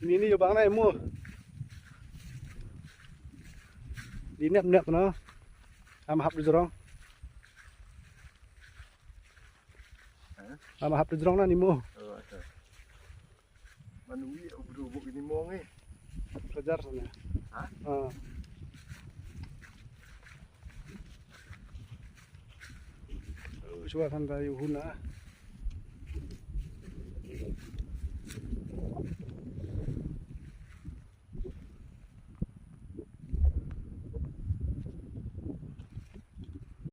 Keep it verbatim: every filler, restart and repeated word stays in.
Ini ni jubang na imu. Di nep nep na. Am hap di jrong. Am hap di jrong na ni mu. Manwi ubru buk ini mong eh. Kejar sana. Ha? Ah. Suwa kan da yuhuna.